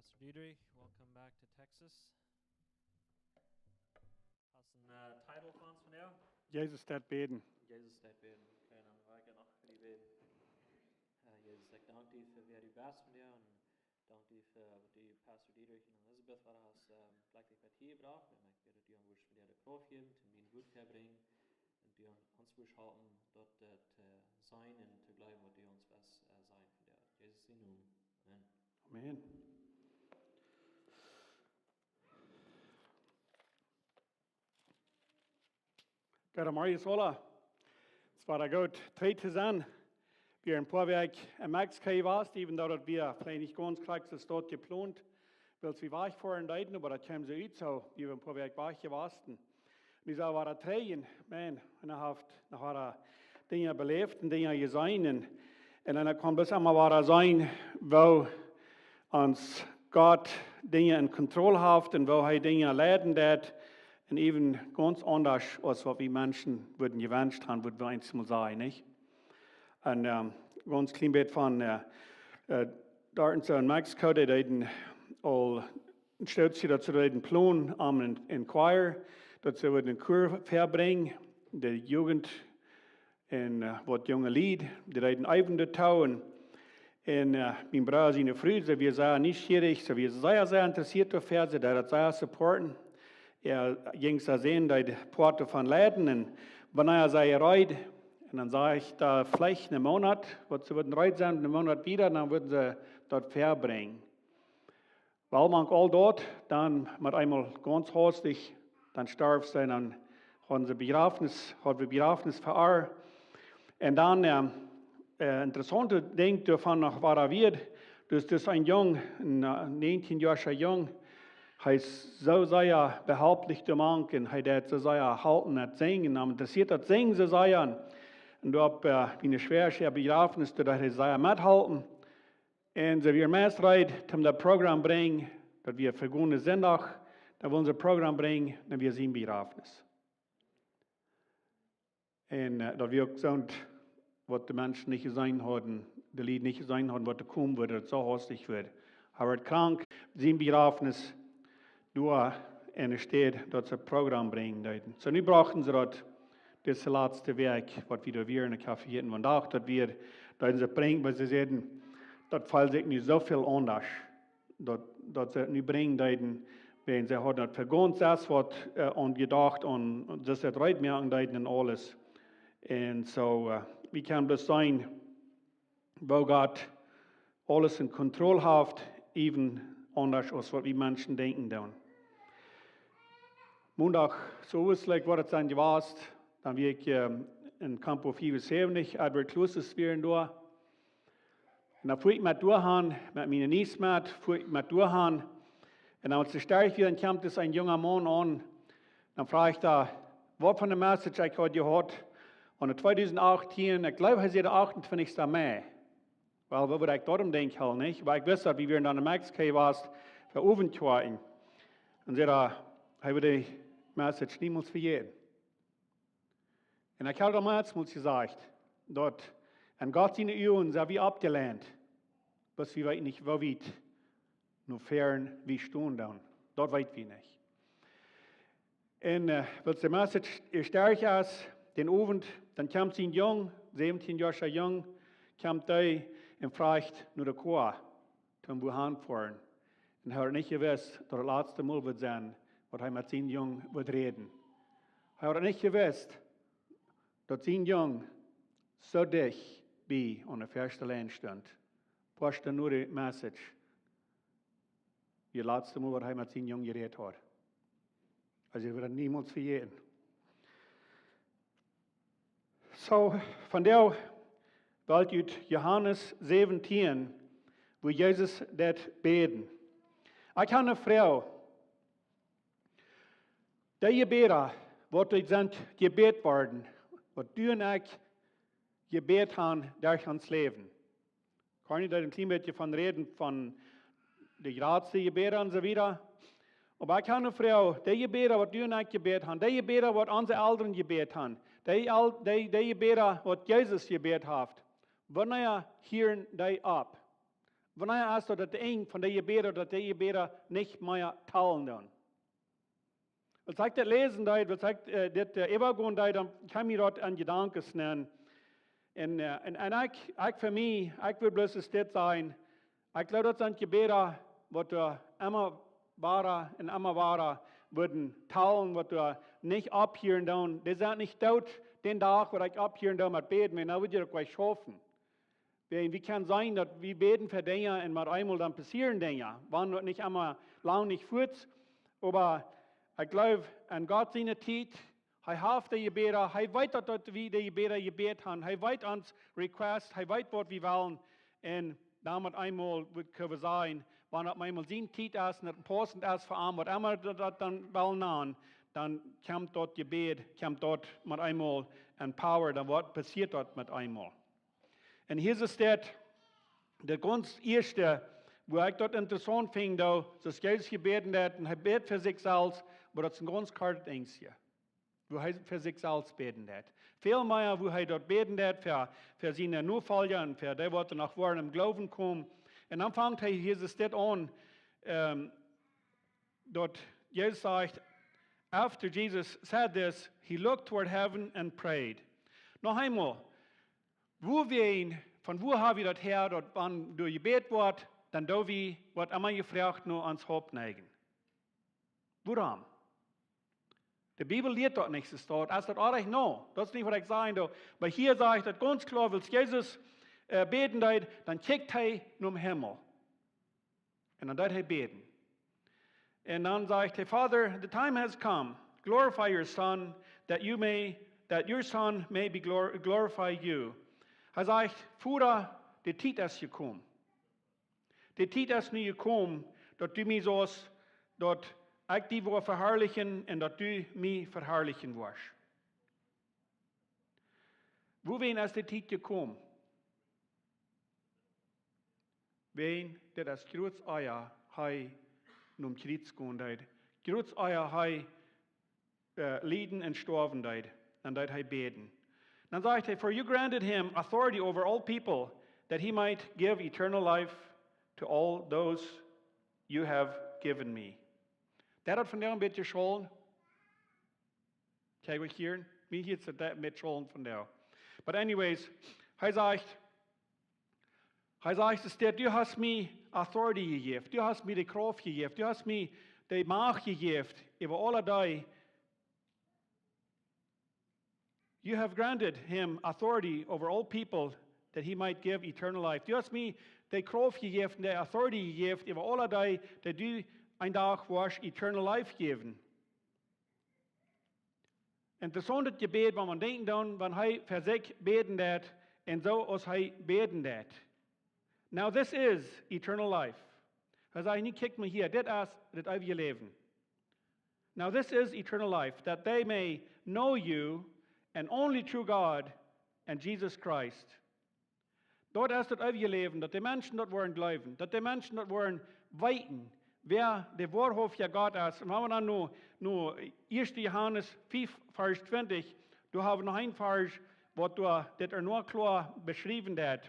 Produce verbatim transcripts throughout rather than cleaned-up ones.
Pastor Dietrich, welcome back to Texas. Hast een uh, title von ons vondoag? Jesus deit bäden. Jesus deit bäden. Okay, dan woa ekj noch fa die bäden. Uh, Jesus, ekj dank die fa wäa du best vondoag un dank die fa waut du Pastor Dietrich un Elizabeth vondoag hast, um, jlikj bie hia jebrocht. Un ekj bäd daut du am wurscht fa de Krauft jäwen, toom mien Wuat verbrinjen un du am ons wurscht halpen daut, daut to seenen un to jleewen waut du ons best uh, seenen vondoag. Jesus sien Nomen. Amen. Amen. Goodemorjes aula. Et wia goot, trigj to sennen. Wie een poa Wäakj en Mexiko jewast, even though daut wia veleicht nich gaunz krakjt soo aus jeplont, wiels wie wajchfoaren deeden, oba daut kjeem soo ut, soo wie wieren een poa Wäakj wajch jewast. Wie sent wada trigj, man, un hee haft noch wada Dinja beläft un Dinja jeseenen. Un, un dan kaun bloos emma wada seenen, woo ons Gott Dinja en Kontroll haft un woo hee Dinja leiden deit. Un even gaunz aundasch aus waut wie Menschen wudden jewenscht haben, wudden wie eensmol sajen, nich? Un um, gaunz kjlien bät von uh, uh, doa en Mexiko, dee deeden aul een Stootje daut see deeden plonen om een, een choir, daut see wudden een Chor verbrinjen, de Jugend un uh, waut junge Lied, dee deeden äwen doa too. Un, un uh, mien Brooda siene Fru, see wia sea nieschierich, see wia sea, sea interessieet doafäa, see deed daut sea supporten. Hee jinkj soo seenen, dee de Poat doavon leiden un wanea see reed. Un dan säd ekj, daut veleicht een Moonat, waut see wudden reed sennen, een Moonat wieda, dan wudden see daut verbrinjen. Well, mank aul daut, dan met eemol gaunz haustich, dan storf see, dan hauden see Bejrafnis, hauden wie Bejrafnis fa äa. Un dan, äh, äh, interessauntet Dinkj doavon noch wia, daut, daut een Jung, een, äh, näajentieen Joascha Jung, hee es soo sea behelplich doa mank un hee deed soo sea halpen met sinjen. Un am interessieet daut Sinjen soo sea. Un doa opp, äh, miene Schwäajasche äa Bejrafnis, doa deed hee sea methalpen. Un see wia meist reed, om daut Program brinjen, daut wia vegonen Sindach, dan wullen see Program brinjen, dan wia sien Bejrafnis. Un, äh, daut wia uk soont, waut de Menschen nich jeseenen hauden, de Lied nich jeseenen hauden, waut doa komen wudd, daut soo haustich wia. Hee wort krank, sien Bejrafnis, doa enne Städ daut see Program brinjen deeden. Soo, nu brochten see daut, dise latste Wäakj, waut wie doa wieren, ekj hab vejäten, vondoag, daut wia, deeden see brinjen, oba see säden, daut feelt sikj nu soo väl aundasch, daut, daut see nu brinjen deeden, wiels see hauden daut vegonen, daut waut, äh, aun jedocht, aun, daut see daut reed moaken deeden un aules. Un soo, äh, wie kjennen bloos seenen, woo Gott aules en Kontroll haft, even aundasch aus waut wie Menschen denkjen doonen. Mondach, soo es, like, waut et sennen jewast, dan wia ekj, ähm, en Campo fiewunsäwentich, Edward Closees wieren doa. Un dan fua ekj met doa han, met miene Niece met, fua ekj met doa han. Un dan, aus de Städ wia, dan kjemt dis een junga Maun aun, dan fruach hee, waut fa eene Message ekj haud jehaut, aun de tweedusend achttieen, ekj jleew, hee säd de achtuntwintichste Mei. Well, waut wudd ekj doarom denkjen, nich? Oba ekj wist, daut wie wieren dan en Mexiko jewast fa Owentkoakjen. Un säd hee, hee wudd de Message niemols vejäten. Un ekj haud am latst mol jesajcht, daut en Gott siene Uagen sent wie aufjeleent, wiels wie weeten nich, woo wiet no fäaren wie stonen doonen. Daut weet wie nich. Un, äh, wiels de Message ea stoakj es, dän Owent, dan kjemt sien Jung, säwentieen Joascha Jung, kjemt hee un fruacht no de Koa, toom wua han foaren. Un hee haud nich jewist, daut daut latste Mol wudd sennen, waut hee met sien Jung wudd räden. Hee haud nich jewist, daut sien Jung soo dicht bie aun de väaschte Lien stunt. Poa Stunden no de Message, daut latste Mol, waut hee met sien Jung jerät haud. Hee wudd daut niemols vejäten. Soo, vondoag well ekj ut Johanes säwentieen, wua Jesus deit bäden. Ekj hab eene Froag. Dee Jebäda, waut doa sent jebät worden, waut du un ekj jebät han derch ons Läwen. Connie deed een kjlien bät von räden, von de jratste Jebäda un soo wieda. Oba ekj hab eene Froag, dee Jebäda, waut du un ekj jebät han, dee Jebäda, waut onse Elren jebät han, dee, Jebäda, waut Jesus jebät haft, wanea hieren dee opp? Wanea es daut, daut de Enj von de Jebäda, daut de Jebäda nich mea talen doonen? Aus ekj dit läsen deed, aus ekj äh, dit äh, äwagonen deed, dan kjeem mie daut aun Jedanken nenn. Un, äh, un, un ekj, ekj fa mie, ekj well bloos dit sajen, ekj jleew, daut sent Jebäda, waut doa emma wada un emma wada wudden talen, waut doa nich opphieren doonen. Dee sent nich doot, dän Dach, waut ekj opphieren doo met bäden, wiels dan wudd ekj uk nich schaufen. Wie, wie kjennen seenen, daut wie bäden fa Dinja un met eemol dan passieren Dinja. Wan daut nich emma lang nich fuats, oba ekj jleew aun Gott siene Tiet. Hee haft de Jebäda, hee weet daut, daut wie de Jebäda jebät haben. Hee weet ons request, hee weet, waut wie wellen. Un dan met eemol, wie kjennen seenen, wan daut met eemol siene Tiet es un daut paussent es fa am, waut emma daut, daut dan well nanen, dan kjemt daut Jebäd, kjemt daut met eemol en power, dan woat, passieet daut met eemol. Un hia es daut, de gaunz ieeschte, wua ekj daut interessaunt finj, doa, soo aus Jesus jebäden haft, un hee bät fa sikj selfst, oba daut es een gaunz kortet Enjstje, wua hee fa sikj selfst bäden deed. Väl mea, wua hee daut bäden deed fa, fa siene Nofolja un fa dee, waut noch woaren em Gloowen komen. Un dan fangt hee, hia es dit aun, ähm, daut Jesus sajcht, after Jesus said this, he looked toward heaven and prayed. Noch eemol, wua wie, von wua hab wie daut häa, daut wan doa jebät woat, dan doo wie, waut emma jefroacht, no ons Haupt neijen? Wuarom? De Bibel lieet daut nich, soo steit. Es daut oajch? No, daut es nich, waut ekj sajen doo. Oba hia sajcht daut gaunz kloa, wiels Jesus äh, bäden deed, dan kjikjt hee nom Himmel. Un dan deed hee bäden. Un dan sajcht hee, Father, the time has come. Glorify your Son, that you may, that your Son may be glor glorify you. Hee sajcht, Voda, de Tiet es jekomen. De Tiet es nu jekomen, daut du mie saust, daut ekj die woa veharlichen un daut du mie veharlichen woascht. Wuawäajen es de Tiet jekomen? Wäajen daut es krakjt ea hee nom Kjriez gonen deed. Krakjt ea hee äh, lieden un stoawen deed, dan deed hee bäden. Dan sajcht hee, For you granted him authority over all people, that he might give eternal life to all those you have given me. Daut haft vondoag een bät jeschollen. Kjikj, waut hia, mie hieet daut een bät jeschollen vondoag. But anyways, hee sajcht, hee sajcht, es daut, du hast mie authority jejäft, du hast mie de Krauft jejäft, du hast mie de Macht jejäft, äwa aule Dinja. You have granted him authority over all people, that he might give eternal life. Du hast mie de Krauft jejäft, de authority jejäft, äwa aule Dinja, daut du een Dach woascht eternal life jäwen. Interessaunt daut Jebäd, wan wie denkjen dan, wan hee fa sikj bäden deed, un soo aus hee bäden deed. Now this is eternal life. Hee säd, nu kjikj mau hia, dit es daut eewje Läwen. Now this is eternal life, that they may know you, and only true God, and Jesus Christ. Daut es daut eewje Läwen, daut de Menschen daut woaren jleewen, daut de Menschen daut woaren weeten, wäa de woarhauftja Gott es. Un wan wie dan no, no ieeschte Johanes fief, Varsch twintich, doa hab wie noch een Varsch, waut doa dit ea noch kloa beschriewen deed.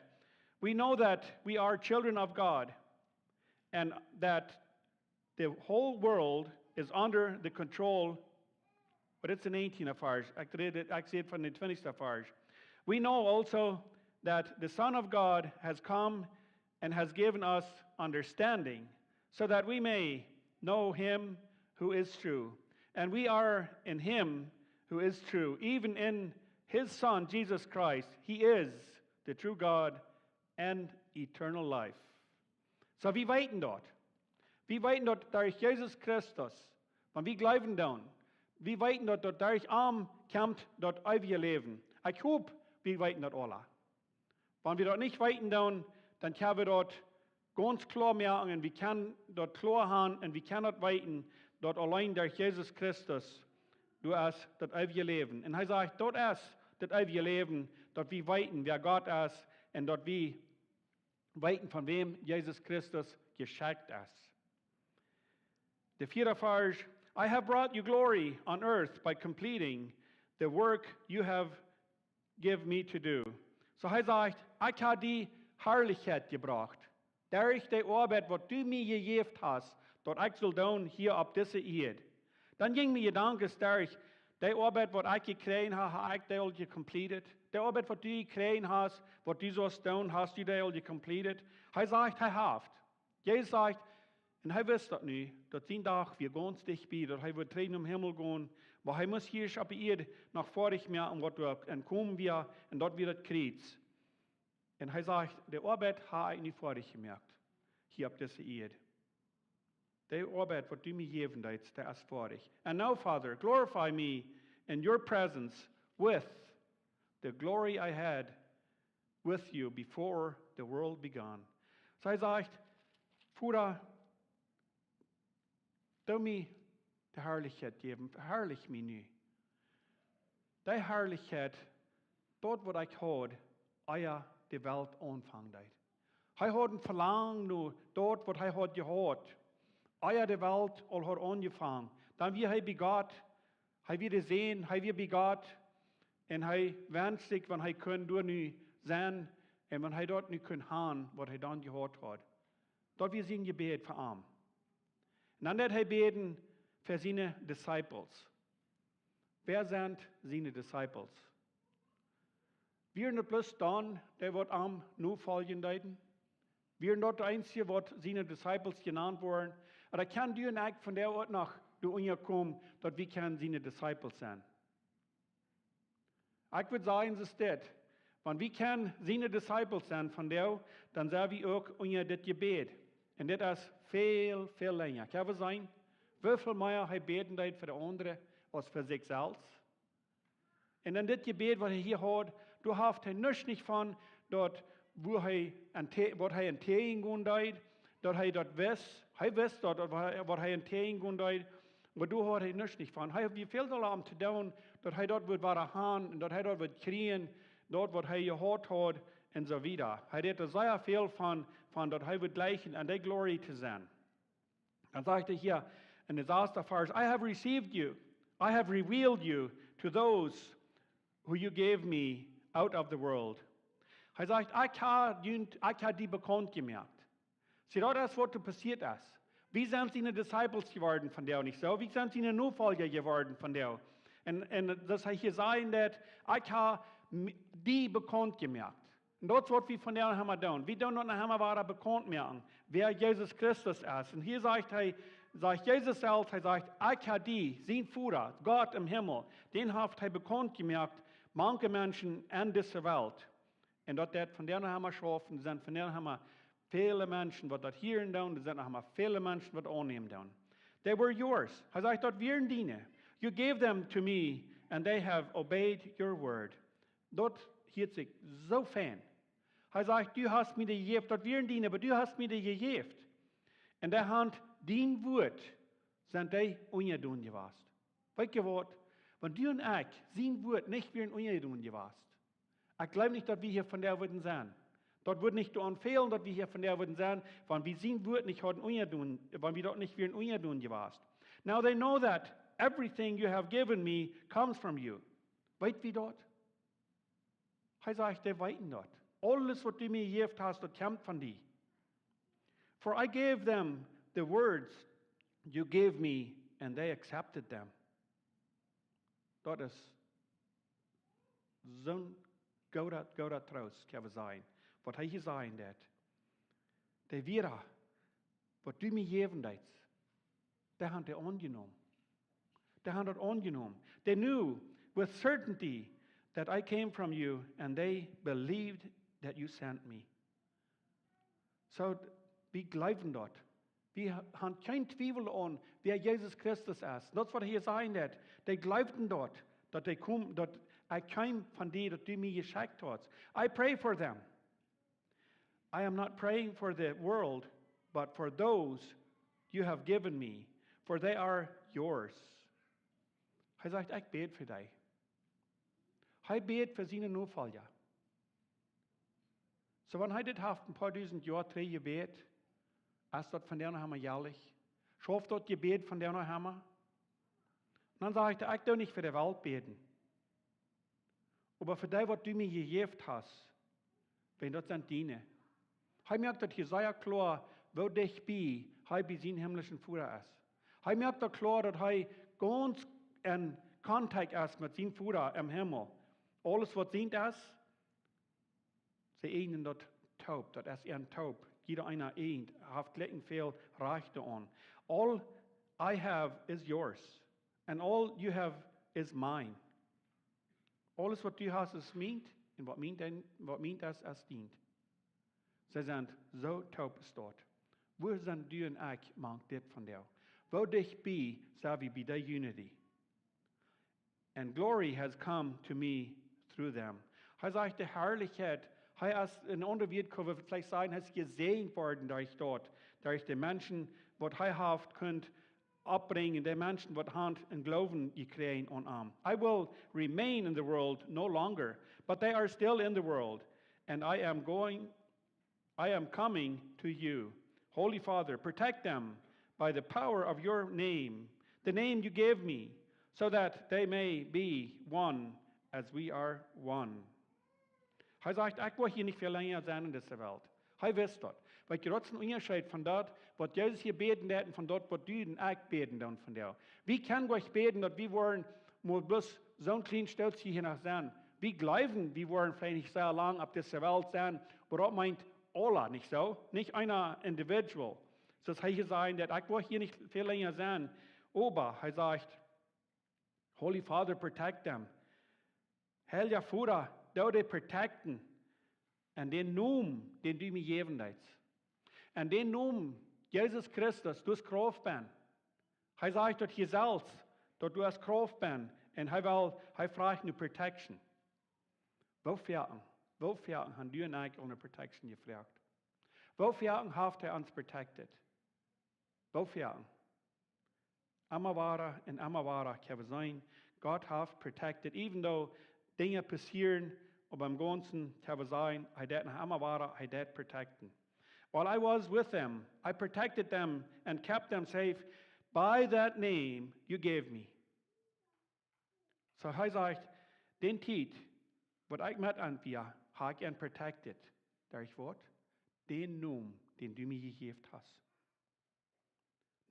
We know that we are children of God, and that the whole world is under the control, but it's an eighteen Varsch. Actually, it, actually, it's from the twentieth Varsch. We know also that the Son of God has come and has given us understanding, so that we may know him who is true. And we are in him who is true, even in his Son, Jesus Christ. He is the true God and eternal life. So, wie weeten daut. Wie weeten daut derch Jesus Christus, wan wie jleewen dan, wie weeten daut, daut derch am kjemt daut eewje Läwen. Ekj hop, wie weeten daut aule. Wan wie daut nich weeten dan, dan kjenn wie daut gaunz kloa moaken un wie kjennen daut kloa haben un wie kjennen daut weeten, daut auleen derch Jesus Christus, doa es daut eewje Läwen. Un hee sajcht, daut es daut eewje Läwen, daut wie weeten, wäa Gott es un daut wie weeten, von wäm Jesus Christus jeschekjt es. De vieede Varsch, I have brought you glory on earth by completing the work you have given me to do. So hee sajcht, ekj hab die Harlichkjeit jebrocht. Derch de Oabeit, waut du mie jejäft hast, daut ekj sull doonen hia opp dise Ieed. Dan jinjen mie Jedanken derch, de Oabeit, waut ekj jekjräajen hab, hab ekj dee aul jecompleted? De Oabeit, waut du jekjräajen hast, waut du sust doonen, hast du dee aul jecompleted? Hee sajcht, hee haft. Jesus sajcht, un hee wist daut nu, daut sien Dach wia gaunz dicht bie, daut hee wudd trigj nom Himmel gonen, oba hee must hia opp de Ieed noch foadich moaken, waut doa aunkomen wia, un daut wia daut Kjriez. Un hee sajcht, de Oabeit hab ekj nu foadich jemoakt, hia opp dise Ieed. De Oabeit, waut du mie jäwen deetst, dee es foadich. And now, Father, glorify me in your presence with the glory I had with you before the world began. Soo hee sajcht, Voda, doo mie de Harlichkjeit jäwen, veharlich mie nu. De Harlichkjeit, daut waut ekj haud, ea de Welt aunfangen deed. Hee haud een Velangen no daut, waut hee haud jehaut, ea de Welt aul haud aunjefangen. Dan wia hee bie Gott, hee wia de Sän, hee wia bie Gott, un hee wenscht sikj, wan hee kunn doa nu sennen, un wan hee daut nu kunn haben, waut hee dan jehaut haud. Daut wia sien Jebäd fa am. Un dan deed hee bäden fa siene Disciples. Wäa sent siene Disciples? Wieren daut bloos dan, dee waut am nofoljen deeden? Wieren daut de eensje, waut siene Disciples jenant worden? Ooda kjenn du un ekj von dee Oat noch doa unjakomen, daut wie kjennen siene Disciples sennen? Ekj wudd sajen, es dit: Wan wie kjennen siene Disciples sennen von dee, dan sent wie uk unja dit Jebäd. Un dit es väl, väl lenja. Kjenn wie seenen, woo väl mea hee bäden deed fa de aundre aus fa sikj selfst? Un en dit Jebäd, waut hee hia haud, doa haft hee nuscht nich von daut, woo hee ente-, waut hee entjäajen gonen deed, daut hee daut wist. Hee wist daut, daut wa-, waut hee entjäajen gonen deed, oba doa haud hee nuscht nich von. Hee haud väl dolla om to doonen, daut hee daut wudd wada haben un daut hee daut wudd kjrieen, daut waut hee jehaut haud un soo wieda. Hee deed doa sea väl von, von daut hee wudd jlikjen aun de Glory to sennen. Dan sajcht hee hia en de sasta Varsch, "I have received you, I have revealed you to those who you gave me out of the world." Hee sajcht, ekj hab junt, ekj hab die bekaunt jemoakt. See, daut es waut doa passieet es. Wie sent siene Disciples jeworden von dee, nich soo? Wie sent siene Nofolja jeworden von dee. Un, un daut hee hia sajen deed, ekj hab m-, die bekaunt jemoakt. Un daut es waut wie von dee emma doonen. Wie doonen daut emma wada bekaunt moaken, wäa Jesus Christus es. Un hia sajcht hee, sajcht Jesus selfst, hee sajcht, ekj hab die, sien Voda, Gott em Himmel, dän haft hee bekaunt jemoakt, mank de Menschen en dise Welt. Un daut deed von dee emma schaufen, sent von dee emma väle Menschen, waut daut hieren doonen, doa sent noch emma väle Menschen, waut aunnämen doonen. They were yours. Hee sajcht, daut wieren diene. You gave them to me, and they have obeyed your word. Daut hieet sikj soo fein. Hee sajcht, du hast mie dee jejäft, daut wieren diene, oba du hast mie dee jejäft. Un dee haben dien Wuat, sent dee unjadon jewast. Weet jie waut? Wan du un ekj sien Wuat nich wieren unjadon jewast, ekj jleew nich, daut wie hia vondoag wudden sennen. Daut wudd nich doaraun fälen, daut wie hia vondoag wudden sennen, wan wie sien Wuat nich hauden unjadon, wan wie daut nich wieren unjadon jewast. Now they know that everything you have given me comes from you. Weet wie daut? Hee sajcht, dee weeten daut. Aules, waut du mie jejäft hast, daut kjemt von die. For I gave them the words you gave me, and they accepted them. Daut es soon gooda, gooda Troost, kjenn wie sajen, waut hee hia sajen deed. De Wieed, waut du mie jäwen deetst, dee haben dee aunjenomen. Dee haben daut aunjenomen. They knew with certainty that I came from you, and they believed that you sent me. Soo, wie jleewen daut. Wie ha-, haben kjeen Twiewel aun, wäa Jesus Christus es. Daut es, waut hee sajen deed. Dee jleewden daut, daut hee kjeem, daut hee kjeem von die, daut du mie jeschekjt hast. I pray for them. I am not praying for the world, but for those you have given me, for they are yours. Hee sajcht, ekj bäd fa die. Hee bäd fa siene Nofolja. Soo, wan hee dit haft een poa dusent Joa trigj jebät, es daut vondoag noch emma jelich? Schauft daut Jebäd vondoag noch emma? Dan sajcht hee, ekj doo nich fa de Welt bäden, oba fa dee, waut du mie jejäft hast, wiels daut sent diene. Hee moakt daut hia sea kloa, woo dicht bie hee bie sienen himmlischen Voda es. Hee moakt daut kloa, daut hee gaunz en Kontakt es met sienen Voda em Himmel. Aules waut sient es, see eejnen daut toop, daut es äa toop. Jieda eena eejent, haft jlikj väl Rajchte aun. All I have is yours, and all you have is mine. Aules waut du hast es mient, un waut mient, waut mient es, es dient. See sent soo toop es daut. Woo sent du un ekj mank dit vondoag? Woo dicht bie sent wie bie de unity? And glory has come to me through them. Hee sajcht, de Harlichkjeit, hee es, en aundre Wieed kjenn wie veleicht sajen, hee es jesäajent worden derch daut, derch de Menschen, waut hee haft kunt oppbrinjen, de Menschen, waut han een Gloowen jekjräajen aun am. I will remain in the world no longer, but they are still in the world, and I am going I am coming to you. Holy Father, protect them by the power of your name, the name you gave me, so that they may be one as we are one. Hee sajcht, ekj woa hia nich väl lenja sennen en dise Welt. Hee wist daut. Weetst du, daut es een Unjascheet von daut, waut Jesus hia bäden deed un von daut, waut du un ekj bäden doonen vondoag. Wie kjennen nich bäden, daut wie woaren mau bloos soon kjlien Stootje hia noch sennen. Wie jleewen, wie woaren veleicht nich sea lang opp dise Welt sennen, oba daut meent aula, nich soo? Nich eena individual. Soo aus hee hia sajcht, daut ekj woa hia nich väl lenja sennen. Oba, hee sajcht, Holy Father, protect them. Heilja Voda, doo dee protecten. En dän Nomen, dän du mie jäwen deist. En dän Nomen, Jesus Christus, du hast Krauft benn. Hee sajcht daut hia selfst, daut du hast Krauft benn. Un hee well, hee froagt nu Protection. Woo foaken, woo foaken han du un ekj aun de Protection jefroagt? Woo foaken haft hee ons protected? Woo foaken? Emma wada un emma wada kjenn wie seenen, Gott haft protected, even though Dinja passieren, oba em Gaunzen kjenn wie seenen, hee deed noch emma wada, hee deed protecten. While I was with them, I protected them and kept them safe by that name you gave me. Soo hee sajcht, dän Tiet, waut ekj met an wia, hab ekj an protected. Derch waut? Dän Nomen, dän du mie jejäft hast.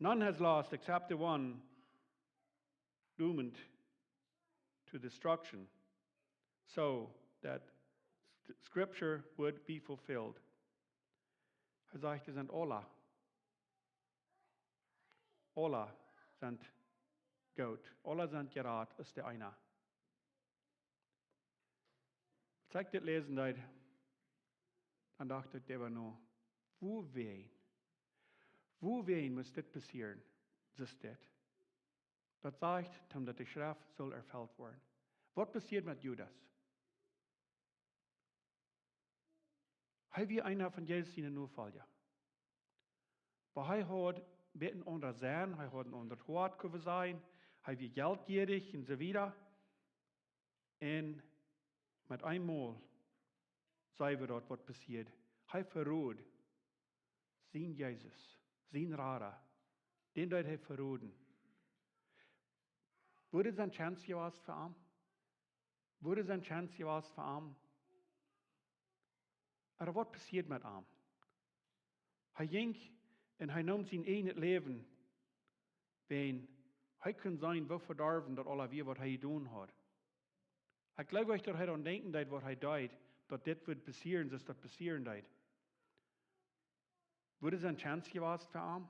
None has lost except the one doomed to destruction, so that st- scripture would be fulfilled. Hee sajcht, dee sent aula. Aula sent goot. Aula sent jerat, es dee eena. Aus ekj dit läsen deed, dan docht ekj doaräwa no, wuawäajen? Wuawäajen must dit passieren? Soo es dit. Daut sajcht, om daut de Schreft sull erfelt woaren. Waut passieet met Judas? Hee wia eena von Jesus siene Nofolja. Oba hee haud een bät aundren Senn, hee haud een aundret Hoat, kjenn wie sajen. Hee wia jeltjierich un soo wieda. Un met eemol seenen wie daut, waut passieed. Hee verood sienen Jesus, sienen Rada. Dän deed hee verooden. Wudd daut eene Chance jewast fa am? Wudd daut eene Chance jewast fa am? Oba waut passieed met am? Hee jinkj un hee neem sien eejnet Läwen, wiels hee kunn seenen, woo vedorwen daut aula wia, waut hee jedonen haud. Ekj jleew nich, daut hee dan denkjen deed, waut hee deed, daut dit wudd passieren, soo aus daut passieren deed. Wudd daut eene Chance jewast fa am?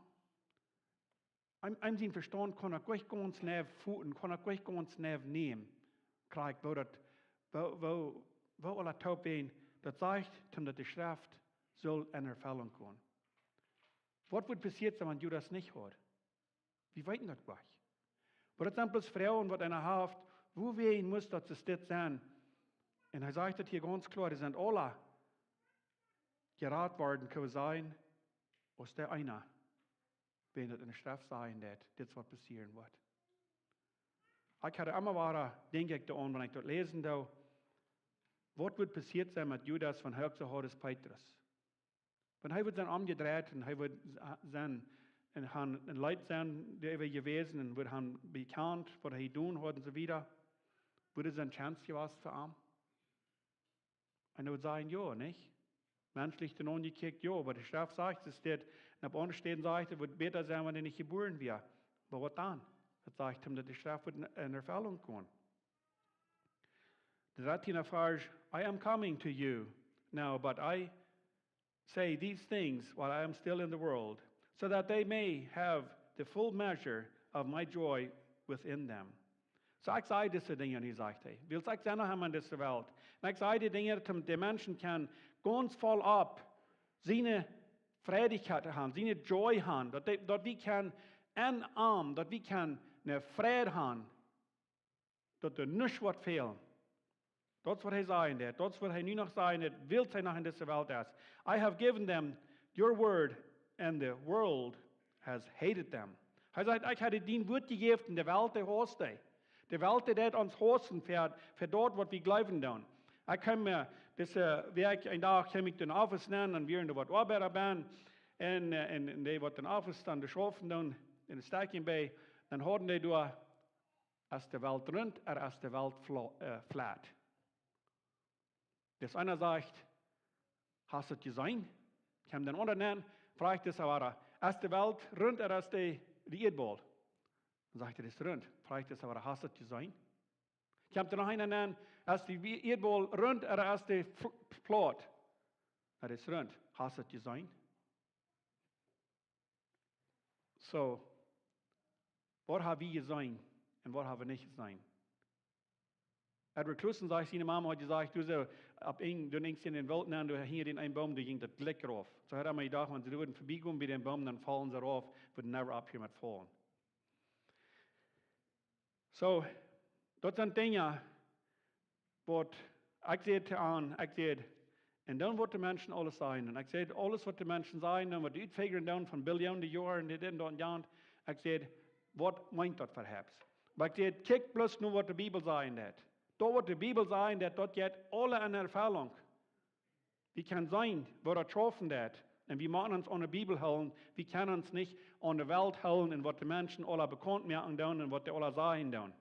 Am, am sien Vestaunt kunn hee nich gaunz nau foten, kunn hee nich gaunz nau nämen. Krakjt, woo daut, woo, woo, woo aula toop wia, daut sajcht, om daut de Schreft sull en Erfellunk komen. Waut wudd passieet sennen, wan Judas nich haud? Wie weeten daut nich. Oba daut sent bloos Froagen, waut eena haft, wuawäajen must daut soo dit sennen? Un hee sajcht daut hia gaunz kloa, dee sent aula jerat worden, kjenn wie sajen, aus dee eena, wan daut en de Schreft sajen deit, dit es waut passieren woat. Ekj haud emma wada, denkj ekj, doaraun, wan ekj daut läsen doo, waut wudd passieet sennen met Judas, wan hee uk soo haud aus Petrus? Wan hee wudd sennen omjedreit un hee wudd s-, sennen, un han een Leet sennen, dee hee wia jewast, un wudd han bekjant, waut hee jedonen haud un soo wieda, wudd daut eene Chance jewast fa am? Un hee wudd sajen, jo, nich? Menschlich dan aunjekjikjt, jo, oba de Schreft sajcht, et steit, un opp aundre Städen sajcht et, wudd bäta sennen, wan hee nich jebuaren wia. Oba waut dan? Et sajcht am, daut de Schreft wudd en, en Erfellunk komen. De dartieende Varsch: "I am coming to you now, but I say these things while I am still in the world, so that they may have the full measure of my joy within them." Soo, ekj saj dise Dinja, nu sajcht hee, wiels ekj sie noch emma en dise Welt. Un ekj saj dee Dinja, daut de Menschen kjennen gaunz voll opp siene Freiheit haben, siene joy haben, daut, dee, daut wie kjennen en am, daut wie kjennen eene Freid haben, daut doa nuscht woat fälen. Daut es waut hee sajen deit. Daut es waut hee nu noch sajen deit, wiels hee noch en dise Welt es. "I have given them your word, and the world has hated them." Hee sajcht: "Ekj hab dee dien Wuat jejäft un de Welt, dee hausst dee." De Welt, dee deit ons haussen fa, fa daut, waut wie jleewen doonen. Ekj kjeem, äh, dise Wäakj, een Dach kjeem ekj en dän Office nenn un wieren doa waut Oabeida benne. Un, äh, un, un dee, waut en dän Office dan doa schaufen doonen, en de Stekjen bie, dan hauden dee doa: "Es de Welt runt, ooda es de Welt flo-, äh, flat?" Dis eena sajcht: "Hast du daut jeseenen?" Kjemt dee aundra nenn, fruacht dis wada: "Es de Welt runt, ooda es de, de Ieedbaul?" Dan sajcht hee: "Dee es runt." Fruacht dis wada: "Hast du daut jeseenen?" Kjemt doa noch eena nenn: "Es de Wi-, Ieedbaul runt, ooda es dee fl-, plaut?" "Daut es runt." "Hast du daut jeseenen?" Soo, waut hab wie jeseenen un waut hab wie nich jeseenen? Edward Clusen sajcht, siene Mama haud jesajcht, du, soo, opp een, doa eent en de Welt nenn, doa hinjen dän eenen Boom, doa jinkj daut Jlikj rauf. Soo haud hee emma jedocht, wan see doa wudden verbiekomen bie dän Boom, dan faulen see rauf, wudden never opphieren met faulen. Soo, daut sent Dinja, waut ekj säd to an, ekj säd, un dan woat de Menschen aules sajen. Un ekj säd, aules waut de Menschen sajen, dan waut dee utfigren dan von Billionen Joaren, dit un daut un jant. Ekj säd, waut meent daut fa Heps? Oba ekj säd, kjikj bloos no waut de Bibel sajen deit. Daut waut de Bibel sajen deit, daut jeit aule en Erfellunk. Wie kjennen seenen, woo daut schaufen deit. Un wie motten ons aun de Bibel hoolen. Wie kjennen ons nich aun de Welt hoolen un waut de Menschen aula bekaunt moaken doonen un waut dee aula sajen doonen.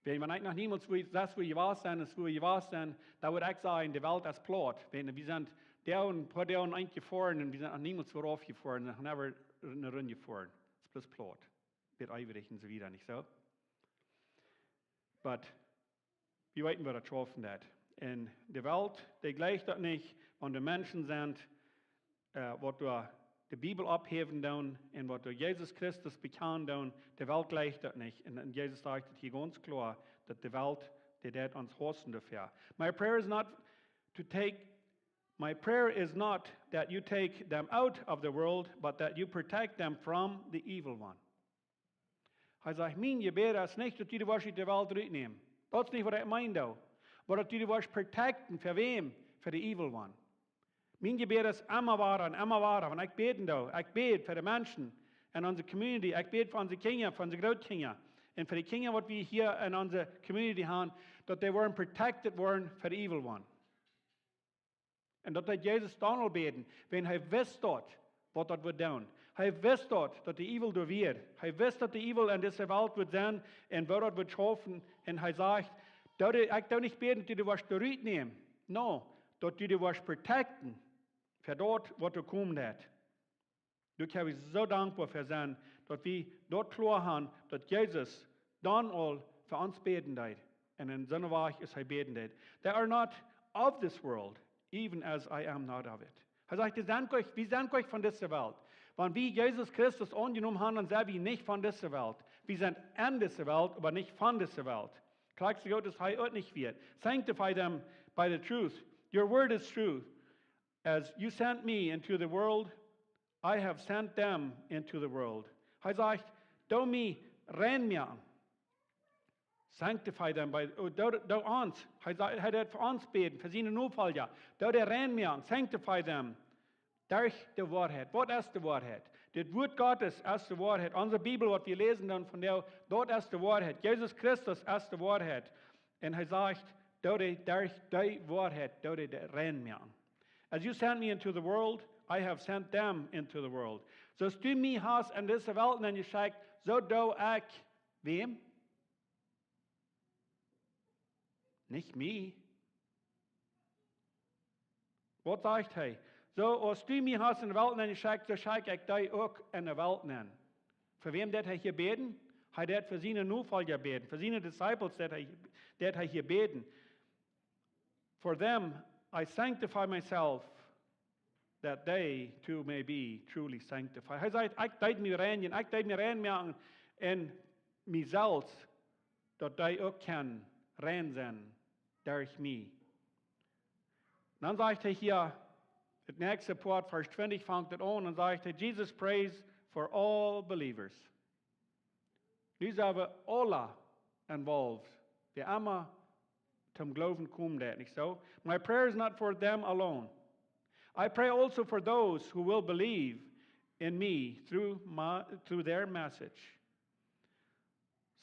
Wan, wan ekj noch niemols wua, sest wua jewast sie, es wua jewast sie, dan wudd ekj sajen, de Welt es plaut. Wan, wie sent doa een poa Doag eent jefoaren un wie sent noch niemols wua rauf jefoaren, noch never ne Rund jefoaren. Et es bloos plaut. Bät eewich un soo wieda, nich soo? But wie weeten, woo daut schaufen deit. Un de Welt, dee jleicht daut nich, wan de Menschen sent, äh, waut doa de Bibel opphäwen doonen un waut doa Jesus Christus bekjanen doonen, de Welt jleicht daut nich. Un, un Jesus sajcht et hia gaunz kloa, daut de Welt, dee deit ons haussen doafäa. My prayer is not to take, my prayer is not that you take them out of the world, but that you protect them from the evil one. Hee sajcht, mien Jebäd es nich, daut du dee woascht ut de Welt rutnämen. Daut es nich waut ekj meen, doa. Oba daut du dee woascht protecten. Fa wäm? Fa de evil one. Mien Jebäd es emma wada un emma wada, wan ekj bäden doo. Ekj bäd fa de Menschen en onse community. Ekj bäd fa onse Kjinja, fa onse Grootkjinja. Un fa de Kjinja, waut wie hia en onse community haben, daut dee woaren protected woaren fa de evil one. Un daut deed Jesus dan aul bäden, wan hee wist daut, waut daut wudd doonen. Hee wist daut, daut de evil doa wia. Hee wist, daut de evil en dise Welt wudd sennen un woo daut wudd schaufen. Un hee sajcht, doo dee, ekj doo nich bäden, daut du dee woascht doa rutnämen. No, daut du dee woascht protecten fa daut, waut doa komen deit. Doa kjenn wie soo dankboa fa sennen, daut wie daut kloa haben, daut Jesus dan aul fa ons bäden deed. Un en soone Wajch es hee bäden deed. They are not of this world, even as I am not of it. Hee sajcht, dee sent nich, wie sent nich von dise Welt. Wan wie Jesus Christus aunjenomen haben, dan sent wie nich von dise Welt. Wie sent en dise Welt, oba nich von dise Welt. Krakjt soo goot es hee uk nich wia. Sanctify them by the truth. Your word is true. As you sent me into the world, I have sent them into the world. Hee sajcht, doo mie rein moaken. Sanctify them by, oh, doo, doo ons. Hee sajcht, hee deit fa ons bäden, fa siene Nofolja. Doo dee rein moaken, sanctify them. Derch de Woarheit. Waut es de Woarheit? Dit Wuat Gottes es de Woarheit. Onse Bibel, waut wie läsen dan von dee, daut es de Woarheit. Jesus Christus es de Woarheit. Un hee sajcht, doo dee derch de Woarheit, doo dee rein moaken. As you sent me into the world, I have sent them into the world. Soo aus du mie hast en dise Welt nenn jeschekjt, soo doo ekj wäm? Nich mie. Waut sajcht hee? Soo aus du mie hast enne Welt nenn jeschekjt, soo schekj ekj die uk enne Welt nenn. Fa wäm deed hee hia bäden? Hee deed fa siene Nofolja bäden, fa siene disciples deed hee, deed hee hia bäden. For them I sanctify myself, that they too may be truly sanctified. Hee sajcht, ekj deed mie rein, ekj deed mie rein moaken enn mie selfst, daut dee uk kjennen rein sennen derch mie. Dan sajcht hee hia, daut näakjste Poat, Varsch twintich fangt et aun, dan sajcht hee, Jesus prays for all believers. Nu sent wie aule involved. Wäa emma toom Gloowen kjemt, daut, nich soo? My prayer is not for them alone. I pray also for those who will believe in me through my, through their message.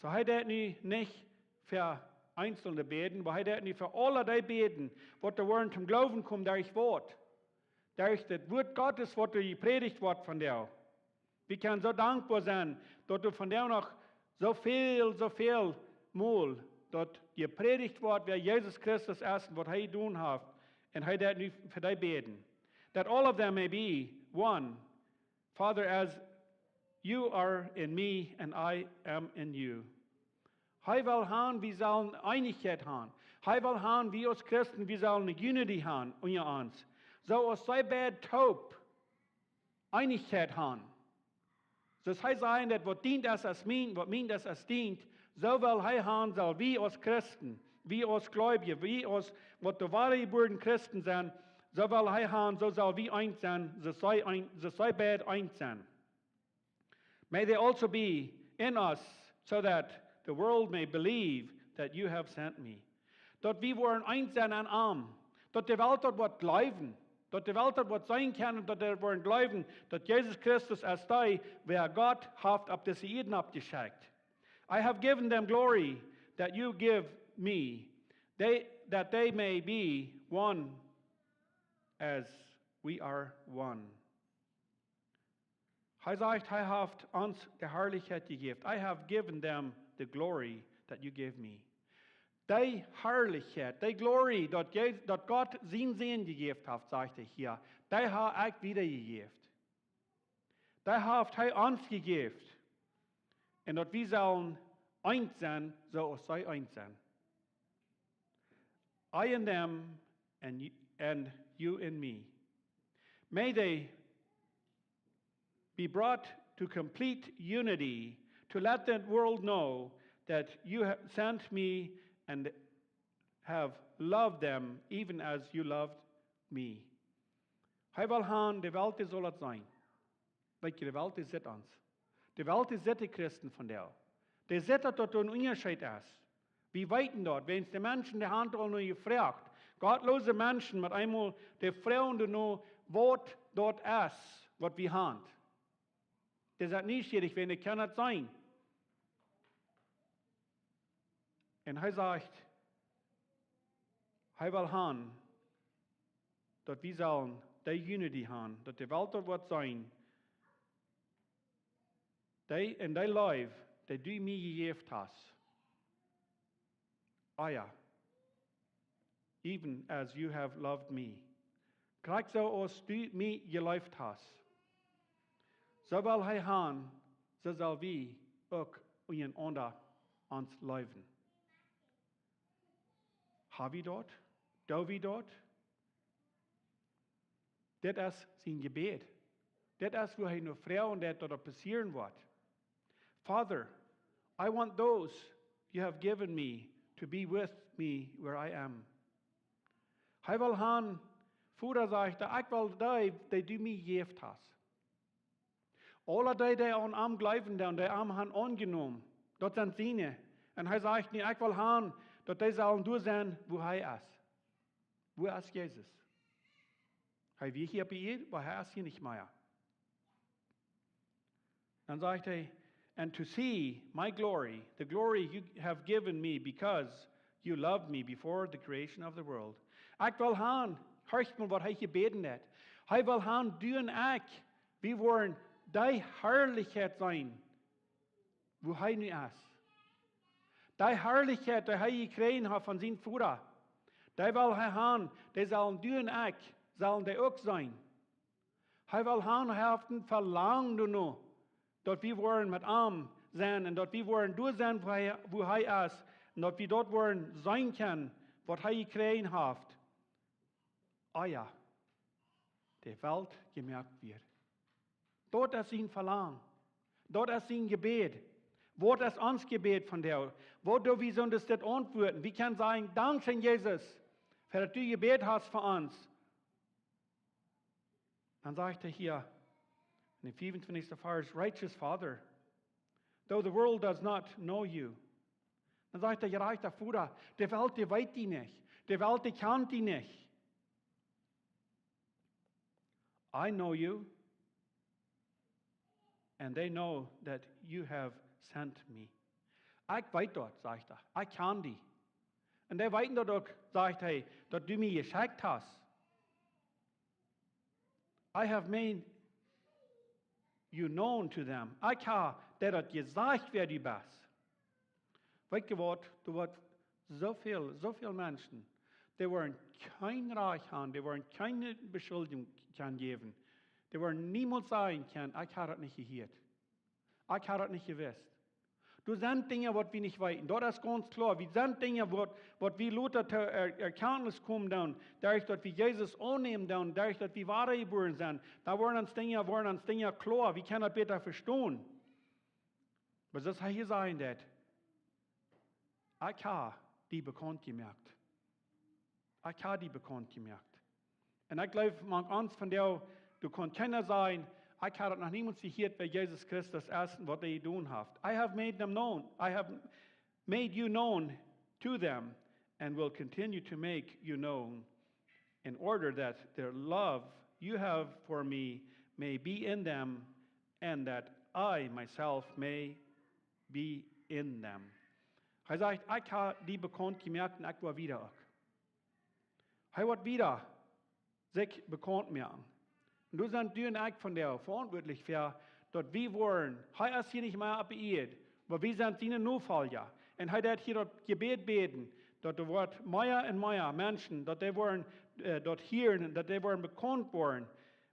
Soo hee deed nu nich fa Eenzelne bäden, oba hee deed nu fa aule dee bäden, waut doa woaren toom Gloowen komen derch waut? Derch daut Wuat Gottes, waut doa jeprädicht woat vondoag. Wie kjennen soo dankboa sennen, daut doa vondoag noch soo väl, soo väl mol daut jeprädicht woat, wäa Jesus Christus es un waut hee jedonen haft. Un hee deed nu fa dee bäden. That all of them may be one, Father, as you are in me and I am in you. Hee well han, wie sellen Eenichkjeit han. Hee well han, wie aus Christen, wie sellen ne unity han unja ons. Soo aus see beid toop Eenichkjeit han. Soo aus hee sajen deed, waut dient es, es mient, waut mient es, es dient. Soo well hee han, sell wie aus Christen, wie aus Gleubje, wie aus waut doa wadajebuarne Christen sent, soo well hee han, soo sell wie eent sennen, soo aus see eent, soo aus see beid eent sent. May they also be in us, so that the world may believe that you have sent me. Daut wie woaren eent sennen aun am. Daut de Welt daut woat jleewen. Daut de Welt daut woat seenen kjennen, daut dee woaren jleewen, daut Jesus Christus es dee, wäa Gott haft opp dise Ieed aufjeschekjt. I have given them glory that you give me, they, that they may be one as we are one. Hee sajcht, hee haft ons de Harlichkjeit jejäft. I have given them the glory that you gave me. Dee Harlichkjeit, dee Glory, daut, Je- daut Gott sienen Sän jejäft haft, sajcht hee hia, dee hab ekj wiedajejäft. Dee haft hee ons jejäft. Un daut wie sellen eent sennen, soo aus see eent sent. I in them and you, and you in me. May they be brought to complete unity, to let the world know that you have sent me and have loved them even as you loved me. Hee well han, de Welt dee saul daut seenen. Weet jie, de Welt dee sitt ons. De Welt dee sitt de Christen vondoag. Dee sitt daut doa een Unjascheet es. Wie weeten daut, wiels de Menschen, dee han aul no jefroacht. Gottloose Menschen met eemol, dee froagen doano, waut daut es, waut wie han. Dee sent nieschierich, wan dee kjennen daut seenen. Un hee sajcht, hee well han, daut wie sellen dee unity han, daut de Welt daut woat seenen, dee, enn dee Leew, dee du mie jejäft hast. Ah jo. Even as you have loved me. Krakjt soo aus du mie jeleeft hast. Soo well hee han, soo sell wie uk unjarenaunda ons leewen. Hab wie daut? Doo wie daut? Dit es sien Jebäd. Dit es, wua hee no froagen deit, daut daut passieren woat. Father, I want those you have given me to be with me where I am. Hee well han, Voda, sajcht hee, ekj well dee, dee du mie jejäft hast. Aule dee, dee aun am jleewen, dee, dee am han aunjenomen, daut sent siene. Un hee sajcht nu, ekj well han, daut dee sellen doa sennen, wua hee es. Wua es Jesus? Hee wia hia opp de Ieed, oba hee es hia nich mea. Dan sajcht hee, and to see my glory, the glory you have given me because you loved me before the creation of the world. Ekj well han, horcht mol, waut hee jebäden haft. Hee well han, du un ekj, wie woaren dee Harlichkjeit seenen, wua hee nu es. Dee Harlichkjeit, dee hee jekjräajen haft von sienen Voda, dee well hee han, dee sellen du un ekj sellen dee uk seenen. Hee well han, hee haft een Velangen doano, daut wie woaren met am sennen un daut wie woaren doa sennen, wua hee, wua hee es, un daut wie doa woaren seenen kjennen, waut hee jekjräajen haft, ea de Welt jemoakt wort. Daut es sien Velangen. Daut es sien Jebäd. Waut es ons Jebäd vondoag? Waut doo wie soo daut auntwuaden? Wie kjennen sajen: "Dankscheen, Jesus, fa daut du jebät hast fa ons." Dan sajcht hee hia en dän fiefuntwintichsten Varsch: "Righteous Father, though the world does not know you." Dan sajcht de jerajchta Voda: "De Welt, dee weet die nich. De Welt, dee kjant die nich. I know you, and they know that you have sent me." Ekj weet daut, sajcht hee. Ekj kjan die. Un dee weeten daut uk, sajcht hee, daut du mie jeschekjt hast. "I have made you known to them." Ekj hab dee daut jesajcht, wäa du best. Weet jie waut? Doa woat soo väl, soo väl Menschen, dee woaren kjeen Rajcht han, dee woaren kjeene Beschuldjunk kjennen jäwen. Dee woaren niemols sajen kjennen: "Ekj hab daut nich jehieet. Ekj hab daut nich jewist." Doa sent Dinja, waut wie nich weeten. Daut es gaunz kloa. Doa sent Dinja, waut, waut wie lota to Er-, Erkjantnis komen doonen, derch daut wie Jesus aunnämen doonen, derch daut wie wadajebuaren sent. Dan woaren ons Dinja, woaren ons Dinja kloa. Wie kjennen daut bäta vestonen. Oba soo aus hee hia sajen deed: "Ekj hab die bekaunt jemoakt. Ekj hab die bekaunt jemoakt." Un ekj jleew, mank ons vondoag, doa kaun kjeena sajen: "Ekj hab daut noch niemols jehieet, wäa Jesus Christus es un waut hee jedonen haft." "I have made them known. I have made you known to them and will continue to make you known, in order that their love you have for me may be in them and that I myself may be in them." Hee sajcht: "Ekj hab die bekaunt jemoakt un ekj woa wieda uk." Hee woat wieda sikj bekaunt moaken. Un doa sent du un ekj vondoag veauntwuatlich fa, daut wie woaren, hee es hia nich mea opp de Ieed, oba wie sent siene Nofolja. Un hee deit hia daut Jebäd bäden, daut doa woat mea un mea Menschen, daut dee woaren, äh, daut hieren, daut dee woaren bekaunt woaren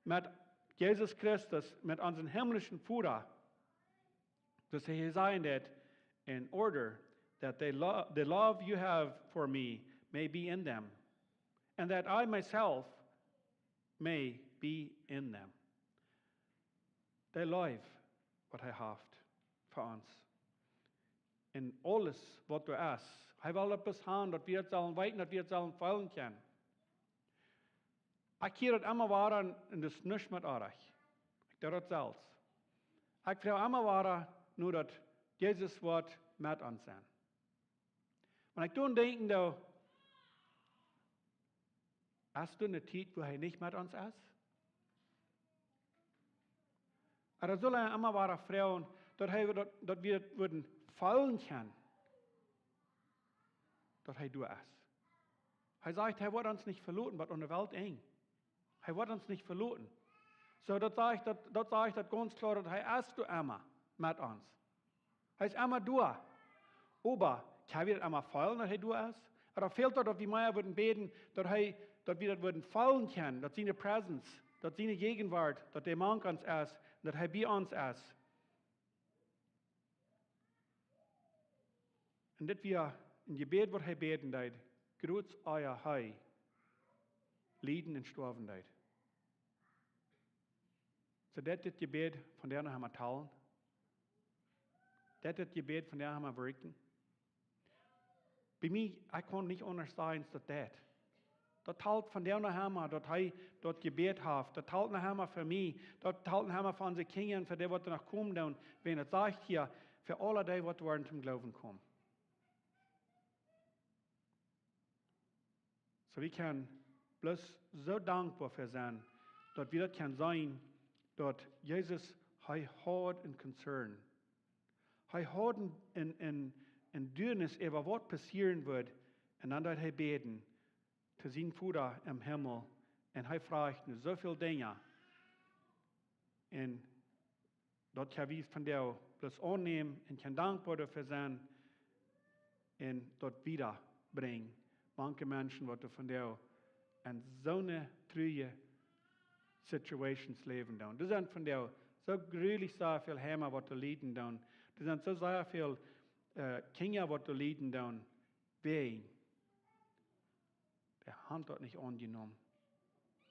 met Jesus Christus, met onsen himlischen Voda. Doa sajcht hee: "In order that they lo-, the love you have for me may be in them, and that I myself may be in them." De Leew, waut hee haft fa ons. Un aules, waut doa es. Hee well daut bloos han, daut wie daut sellen weeten, daut wie daut sellen feelen kjennen. Ekj hia daut emma wada un, un daut es nuscht met oajch. Ekj doo daut selfst. Ekj froag emma wada, nu daut Jesus woat met ons sennen. Wan ekj dan denkjen doo, es doa eene Tiet, wua hee nich met ons es? Oba daut sull hee emma wada froagen, daut hee, daut, daut wie daut wudden feelen kjennen, daut hee doa es. Hee sajcht, hee woat ons nich veloten, waut aun de Welt enj. Hee woat ons nich veloten. Soo, daut sajcht, daut, daut sajcht daut gaunz kloa, daut hee es doa emma met ons. Hee es emma doa. Oba kjenn wie daut emma feelen, daut hee doa es? Ooda fält daut, daut wie mea wudden bäden, daut hee, daut wie daut wudden feelen kjennen, daut siene Presence, daut siene Jäajenwuat, daut dee mank ons es, daut hee bie ons es? Un dit wia een Jebäd, waut hee bäden deed, krakjt ea hee lieden un stoawen deed. Soo, deit dit Jebäd vondoag noch emma talen? Deit dit Jebäd vondoag noch emma werkjen? Bie mie, ekj kaun nich aundasch sajen, daut deit. Daut talt vondoag noch emma, daut hee daut jebäden haft. Daut talt noch emma fa mie. Daut talt noch emma fa onse Kjinja un fa dee, waut doa noch komen doonen. Wiels daut sajcht hia, fa aule dee, waut woaren toom Gloowen komen. Soo, wie kjennen bloos soo dankboa fa sennen, daut wie daut kjennen seenen, daut Jesus, hee haud een Concern. Hee haud een, een, een, een Duanis äwa waut passieren wudd, un dan deed hee bäden to sienen Voda em Himmel, un hee fruach no soo väl Dinja. Un daut kjenn wie vondoag bloos aunnämen un kjennen dankboa doafäa sennen un daut wieda brinjen. Mank Menschen, waut doa vondoag en soone truaje situations läwen doonen. Doa sent vondoag soo grulich sea väl Heime waut doa lieden doonen. Doa sent soo sea väl Kjinja waut doa lieden doonen. Wäajen dee han daut nich aunjenomen.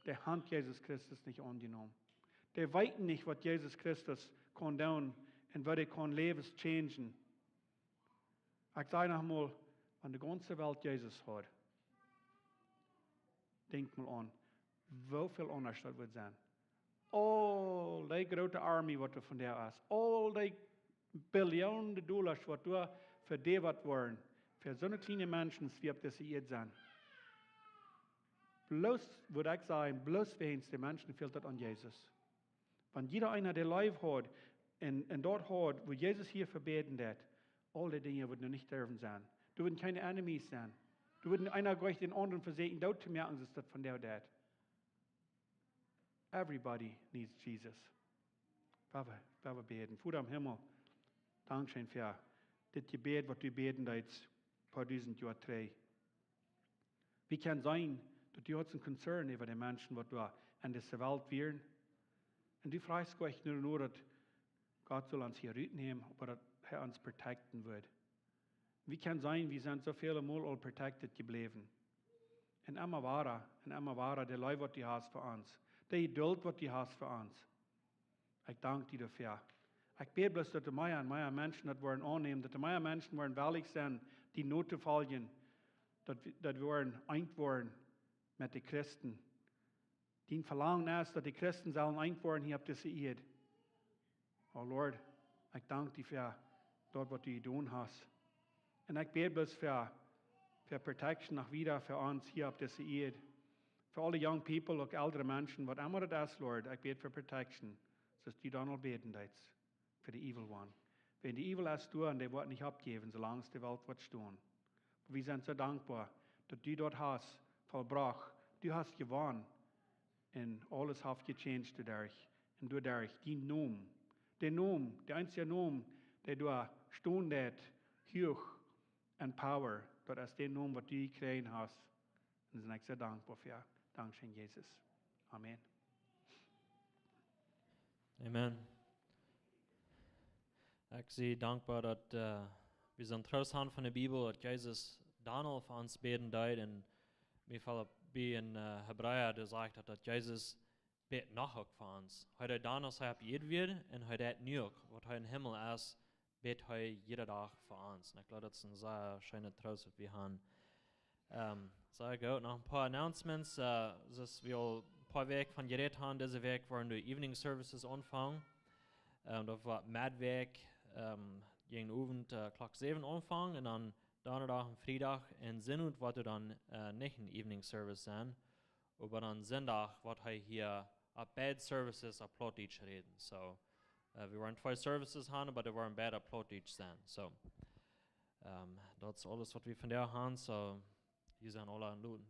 Dee han Jesus Christus nich aunjenomen. Dee weeten nich waut Jesus Christus kaun doonen un woo dee kaun Läwes changen. Ekj saj noch mol, wan de gaunze Welt Jesus haud, denkj mol aun, woo väl aundasch daut wudd senn. Aul dee groote army waut doa vondoag es, aul dee Billionen Dollasch waut doa vedeelt woaren fa soone kjliene Menschen aus wie opp dise Ieed sent. Bloos, wudd ekj sajen, bloos wäajens de Menschen fält daut aun Jesus. Wan jieda eena dee leef haud un daut haud woo Jesus hia fa bäden deed, aul dee Dinja wudden nich derwen senn. Doa wudden kjeene enemies senn. Doa wudden eena goanich dän aundren vesieekjen doot to moaken, soo aus daut vondoag deit. Everybody needs Jesus. Woa wie bäden. Voda em Himmel, dankscheen fa dit Jebäd waut du bäden deetst poa dusent Joa trigj. Wie kjennen seenen daut du haudst een concern äwa de Menschen waut doa en dise Welt wieren. Un du frajchst goanich no daut Gott sull ons hia rutnämen, oba daut hee ons protecten wudd. Wie kjennen seenen, wie sent soo väle mol aul protected jebläwen. Un emma wada un emma wada de Leew waut du hast fa ons, de Jedult waut du hast fa ons. Ekj dank die doafäa. Ekj bäd bloos daut doa mea un mea Menschen daut woaren aunnämen, daut doa mea Menschen woaren wellich senn die notofoljen, daut wie woaren eent woaren met de Christen. Dien Velangen es daut de Christen sellen eent woaren hia opp dise Ieed. O Lord, ekj dank die fa daut waut du jedonen hast. Un ekj bäd bloos fa protection noch wieda fa ons hia opp dise Ieed, fa aule young people, uk eldre Menschen, waut emma daut es, Lord, ekj bäd fa protection, soo aus du dan aul bäden deetst fa de evil one. Wäajen de evil es doa un dee woat nich oppjäwen soo lang aus de Welt woat stonen. Oba wie sent soo dankboa daut du daut hast vollbrocht. Du hast jewonnen. Un aules haft jechanged doaderch. Un doaderch dien Nomen, de Nomen, de eensje Nomen dee doa stonen deit huach en power, daut es de Nomen waut du jekjräajen hast. Un doa sie ekj soo dankboa fäa. Dankscheen, Jesus. Amen. Amen. Ekj sie dankboa daut wie soon Troost han von de Bibel, daut Jesus dan aul fa ons bäden deed. Un mie felt bie en Hebräa, dee sajcht daut, daut Jesus bät noch uk fa ons. Hee deed dan aus hee opp Ieed wia un hee deit nu uk, waut hee em Himmel es, bät hee jieda Dach fa ons. Un ekj gloow daut es een sea scheena Troost waut wie han. Sea goot, noch een poa announcements. Soo aus wie aul een poa Wäakj von jerät han, dise Wäakj woaren de evening services aunfangen. Daut woat Medwäakj jäajen Owent Klock säwen aunfangen un dan Donnadach un Friedach un Sindach woat doa dan nich een evening service senn. Oba dan Sindach woat hee hia opp beid services opp Plautdietsch räden. Soo wie woaren twee services han, oba dee woaren beid opp Plautdietsch senn. Soo daut es aules waut wie vondoag han. Soo jie sent aula enloden.